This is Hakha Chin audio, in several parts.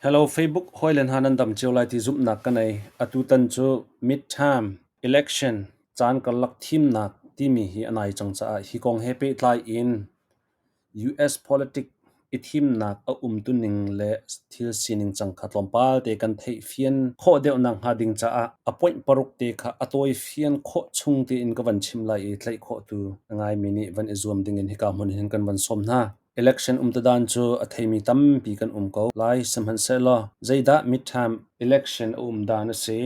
Hello Facebook hawile hna nan dam cio lai ti zumhnak ka nei. Atutan cu midterm election caan karlak thimnak timi hi a nai cang caah hi kong he pehtlai in US politic i thimnak a umtuning le thil sining cang kha tlawmpal te kan theihfian khawh deuhnak hnga ding caah a point paruk te kha a tawifian khawh chung tein ka van chim lai i tlaih khawh tu a ngaimi nih van i zuam dingin hika hmun hin kan van sawm hna. Election umtudan cu a theimi tampi kan um ko lai. Sihmanhsehlaw zeidah midterm election a um dan a si,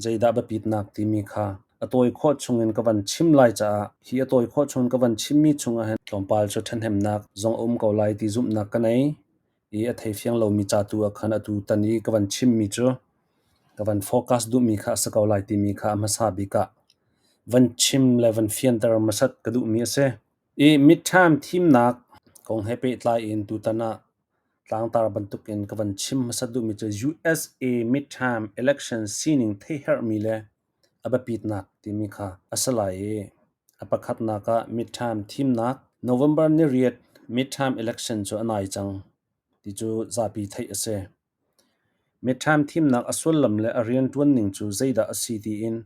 zeidah biapitnak timi kha a tawi khawh chungin ka van chim lai caah hi a tawi khawh chungin ka van chimmi chungah hin tlawmpal cu ṭhahnemnak zong a um ko lai ti zumhnak ka nei i a theifiang lomi ca tu ah khan atu tan i ka van chimmi cu ka van focus duhmi kha a si ko lai timi kha a hmasa bik ah van chim le van fianter hmasat ka duhmi a si. I midterm thimnak kong he pehtlai in tutan ah tlangtar bantukin ka van chim hmasat duhmi cu USA midterm election sining theihherhmi le a biapitnak timi kha a si lai i a pakhatnak ah midterm thimnak November niriat midterm election cu a nai cang ti cu zapi theih a si. Midterm thimnak a sullam le a rianṭuan ning cu zeidah a si tiin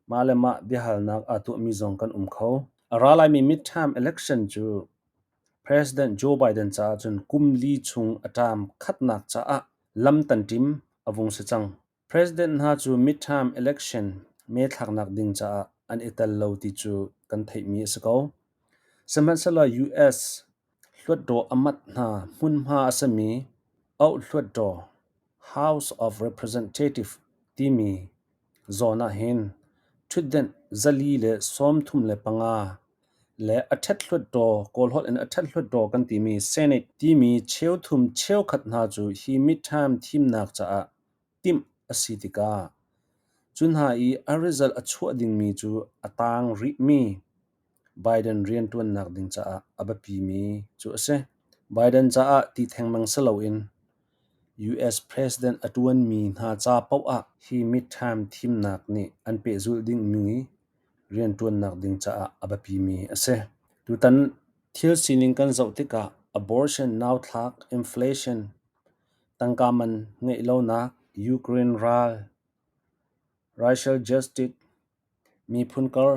mah le mah biahalnak aa tuahmi zong kan um kho. A ra laimi midterm election cu President Joe Biden caah cun kum li chung a term khatnak caah lam tanṭim a vung si cang. President hna cu midterm election mee thlaknak ding caah an i tel lo ti cu kan theihmi a si ko. Sihmanhsehlaw US hluatdaw a mat hna hmunhma a simi Auhhluatdaw (House of Representatives) timi zawn ahhin ṭhutdenh 435 le a ṭhet hluatdaw (Kawlholh in a ṭhet hluatdaw kan timi Senate) timi cheuthum cheukhat hna cu hi midterm thimnak caah timh a si tikah cu hna i a result a chuah dingmi cu a taang rihmi Biden rianṭuannak ding caah a biapimi cu a si. Biden caah ti thengmang si loin US President a ṭuanmi hna ca paoh ah hi midterm thimnak nih an pehzulh dingmi rianṭuannak ding caah a biapimi a si. Tutan thil sining kan zoh tikah abortion, nauthlak, inflation, tangka man ngeih lonak, Ukraine ral, racial justice, miphun kar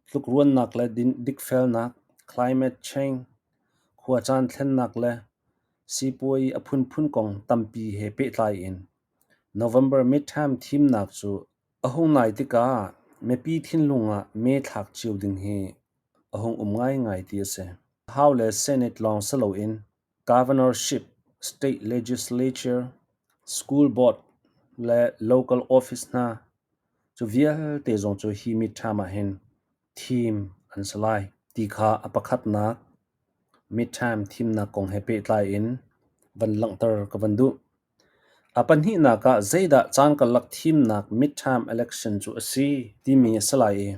tlukruannak le dikfelnak, climate change, khuacaan thlennak le sipuazi a phunphun kong tampi he pehtlai in November midterm thimnak cu a hung nai tikah mipi thinlung ah mee thlak cio ding hi a hung um ngaingai ti a si. House le Senate lawng si loin Governorship, state legislature, school board le local office hna cu vialte zong cu hi midterm ah hin thim an si lai ti kha a pakhatnak midterm thimnak kong he pehtlai in van langhter ka van duh. A pahnihnak ah zeidah caan karlak thimnak midterm election cu a si timi a si lai i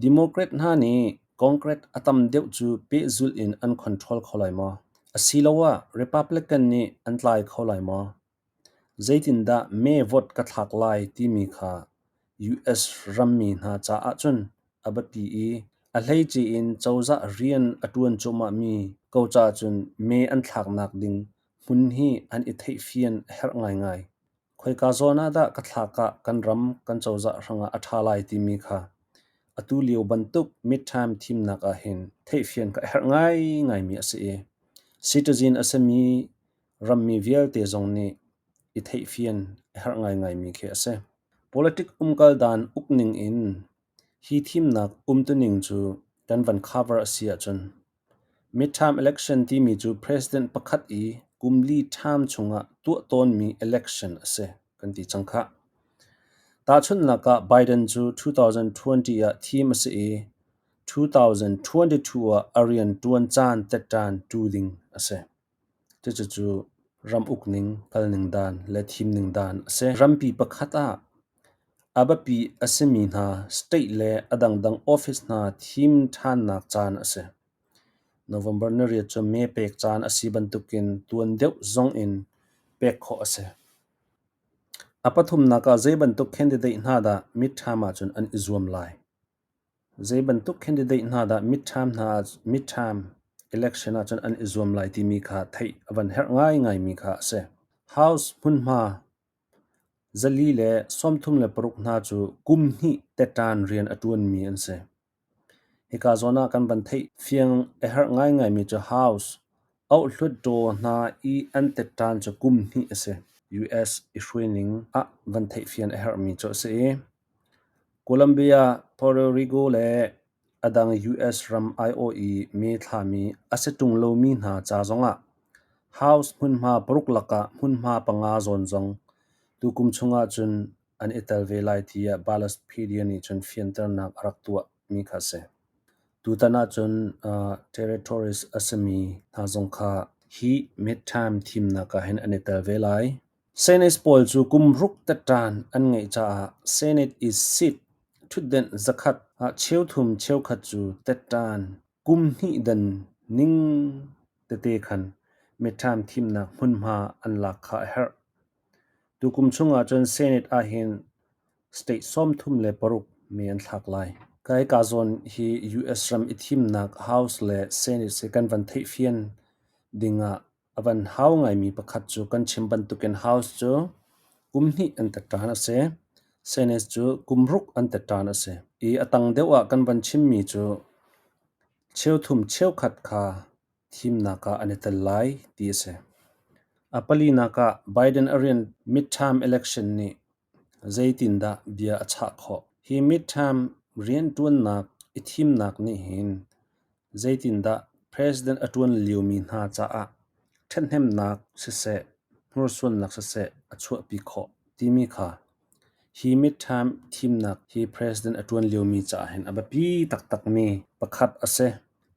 Democrat hna nih Congress a tam deuh cu pehzulh in an control kho lai maw? Asiloah Republican nih an tlai kho lai maw? Zeitindah mee vote ka thlak lai timi kha US rammi hna caah cun a biapi i a hleice in cozah rian a ṭuan cuahmahmi ko caah cun mee an thlaknak ding hmun hi an i theihfian a herh ngaingai. Khoika zawn ah dah ka thlak ah kan ram kan cozah hrangah a ṭha lai timi kha atu lio bantuk midterm thimnak ahhin theihfian ka herh ngaingaimi a si i citizen a simi rammi vialte zong nih i theihfian a herh ngaingaimi khi a si. Politic umkal dan ukning in hi thimnak umtuning cu kan van cover a si ahcun Midterm election timi cu president pakhat i kum li term chungah tuah tawnmi election a si kan ti cang khah. Tahchunhnak ah Biden cu 2020 ah thim a si i 2022 ah a rianṭuan caan tetṭan tu ding a si. Cucu ram ukning, kalning dan le thimning dan a si. Rampi pakhat ah a biapi a simi hna state le a dangdang office hna thim ṭhannak caan a si. November nariat cu mee pek caan a si bantukin tuan deuh zong in pek khawh a si. A pathumnak ah zei bantuk candidate hna dah midterm ahcun an i zuam lai? Zei bantuk candidate hna dah midterm election ahcun an i zuam lai timi kha theih a van herh ngaingaimi kha a si. House hmunhma 436 hna cu kum hnih tettan rian a ṭuanmi an si. Hika zawn ah kan van theih fiang a herh ngaingaimi cu House auhhluttaw hna i an tettan cu kum hnih a si. US i hruaining ah van theihfian a herhmi cu a si i Colombia, Puerto Rico le a dang US ram aiawh i me thlami a si ṭung lomi hna ca zongah House hmunhma paruk lakah hmunhma panga zawn zong tukum chungah cun an i tel ve lai tiah Ballotpedia nih cun fianternak a rak tuahmi kha a si. Tutan ahcun territories a simi hna zong kha hi midterm thimnak ah hin an i tel ve lai. Senate pawl cu kum ruk tettan an ngeih caah Senate i seat ṭhutdenh zakhat ah cheuthum cheukhat cu tettan kum hnih dan ning tete khan midterm thimnak hmunhma an lak kha a herh. Tukum chungah cun Senate ahhin state 36 me an thlak lai. Hika zawn hi US ram i thimnak House le Senate hi kan van theihfian dingah a van hau ngaimi pakhat cu kan chim bantukin House cu kum hnih an tetṭan a si. Senate cu kum ruk an tetṭan a si. I a tang deuh ah kan van chimmi cu cheuthum cheukhat kha thimnak ah an i tel lai ti a si. A palinak ah Biden a rian midterm election nih zeitindah bia a chah khawh? Hi midterm rianṭuannak i thimnak nih hin zeitindah president a ṭuan liomi hna caah ṭhathnemnak siseh, hnursuannak siseh a chuahpi khawh timi kha hi midterm thimnak hi president a ṭuan liomi caah hin a biapi taktakmi pakhat a si.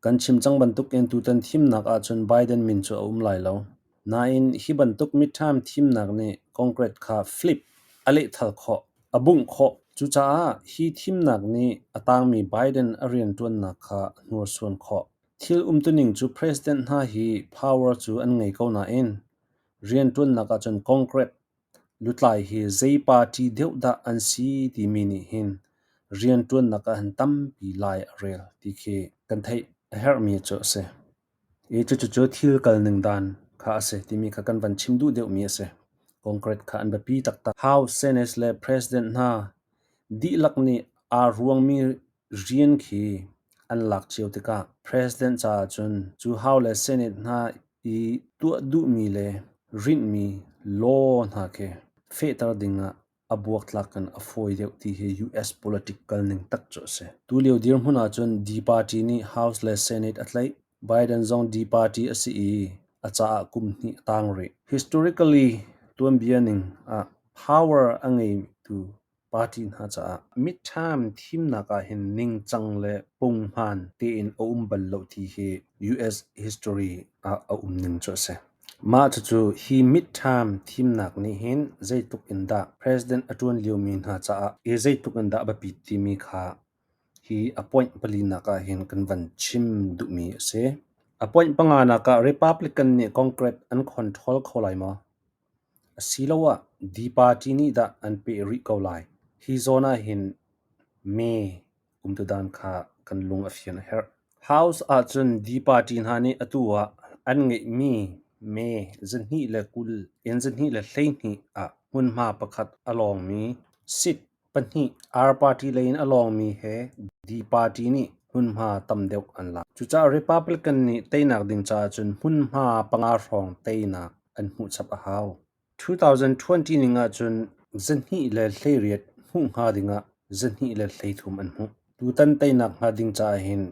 Kan chim cang bantukin tutan thimnak ahcun Biden min cu a um lai lo. Nain hi bantuk midterm thimnak nih Congress kha flip a lehthal khawh, a bungh khawh. Cucaah hi thimnak nih a tangmi Biden a rianṭuannak kha a hnursuan khawh. Thil umtuning cu president hna hi power cu an ngei ko nain rianṭuannak ahcun Congress Lutlai hi zei party deuh dah an si timi nih hin rianṭuannak ah hin tampi lai a rel ti khi kan theih a herhmi cu a si. I cucucu thil kalning dan kha a si timi kha kan van chim duh deuhmi a si. Congress kha an biapi taktak. House, Senate le President hna dihlak nih aa ruangmi rian khi an lak cio tikah President caah cun cu House le Senate hna i tuah duhmi le rinhmi law hna khi fehter dingah a buaktlak in a fawi deuh ti hi US politic kalning tak cu a si. Tulio dirhmun ahcun D party nih House le Senate a tlaih. Biden zong D party a si i a caah kum hnih a tang rih. Historically tuanbia ning ah power a ngeitu Party hna caah midterm thimnak ah hin ningcang le punghman tein a um bal lo ti hi US history ah a um ning cu a si. Mah cucu hi midterm thimnak nih hin zeitluk in dah president a ṭuan liomi hna caah i zeitluk in dah a biapit timi kha hi a point palinak ah hin kan van chim duhmi a si. A point panganak ah Republican nih Congress an control kho lai maw? Asiloah D party nih dah an peh rih ko lai. Hi zawn ahhin mee umtudan kha kan lung a fian a herh. House ahcun D party hna nih atu ah an ngeihmi mee 220 in 212 ah hmunhma pakhat a lawngmi seat pahnih R party lei in a lawngmi he D party nih hmunhma tam deuh an lak. Cucaah Republican nih teinak ding caah cun hmunhma panga hrawng teinak an hmuh chap a hau. 2020 ning ahcun 218 hmuh hnga dingah 233 an hmuh. Tutan teinak hnga ding caah hin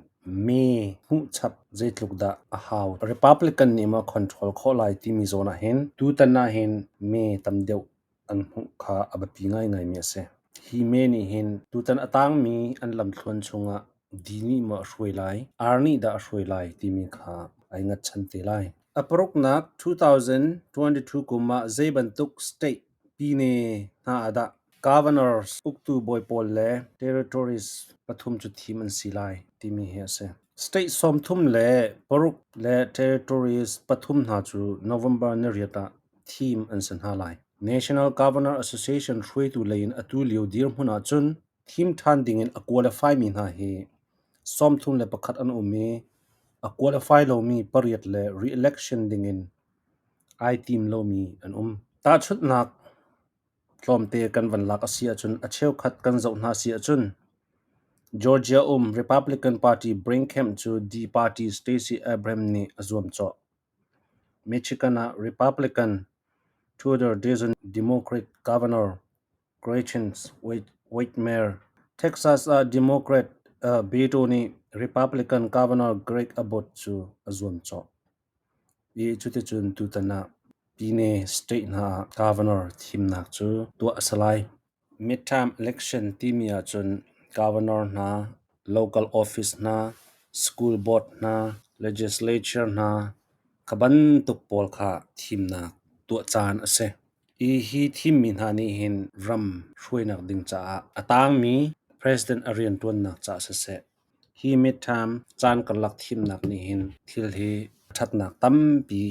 mee hmuh chap zeitluk dah a hau. Republican nih maw control khawh lai timi zawn ah hin tutan ah hin mee tam deuh an hmuh kha a biapi ngaingaimi a si. Hi mee nih hin tutan a tangmi an lamthluan chungah D nih maw a hruai lai, R nih dah a hruai lai timi kha ai ngatchan te lai. A paruknak 2022 kum ah zei bantuk state pine hna ah dah governors uktu bawi pawl le territories pathum cu thim an si lai timi hi a si. State 36 le territories pathum hna cu November niriat ah thim an si hna lai. National Governor Association hruaitu lei in atu lio dirhmun ahcun thim ṭhan dingin a qualify mi hna hi 31 an um i a qualify lomi pariat le re-election dingin Ai tim lomi an um. Tahchunhnak tlawmte kan van lak a si ahcun a cheukhat kan zoh hna si ahcun Georgia um Republican Party Brigham cu D Party Stacey Abrams nih a zuamcawh. Michigan ah Republican Tudor Dixon Democrat Governor Gretchen Whitmer, Texas ah Democrat Beto nih Republican Governor Greg Abbott cu a zuamcawh. I cuticun tutan ah Pine State hna ah Governor thimnak cu tuah a si lai. Midterm election timi ahcun Governor hna, local office hna, school board hna, legislature hna kha bantuk pawl kha thimnak tuah caan a si. I hi thimmi hna nih hin ram hruainak ding caah a tangmi president a rianṭuannak caah siseh, Hi midterm caan karlak thimnak nih hin thil hi ṭhatnak tampi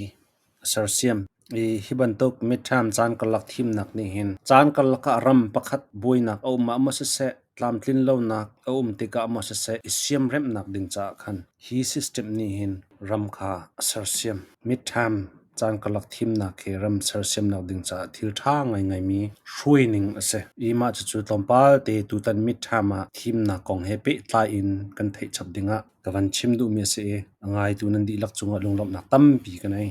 a sersiam. I hi bantuk midterm caan karlak thimnak nih hin caan karlak ah ram pakhat buainak a um ah maw siseh, tlamtlin lonak a um tikah maw siseh, i siamremhnak ding caah khan hi system nih hin ram kha a sersiam. Midterm caan karlak thimnak hi ram sersiamnak ding caah thil ṭha ngaingaimi hruaining a si. I mah cucu tlawmpal te tutan midterm ah thimnak kong he pehtlai in kan theih chap dingah ka van chim duhmi a si i a ngaitu nan dihlak cungah lunglawmhnak tampi ka nei.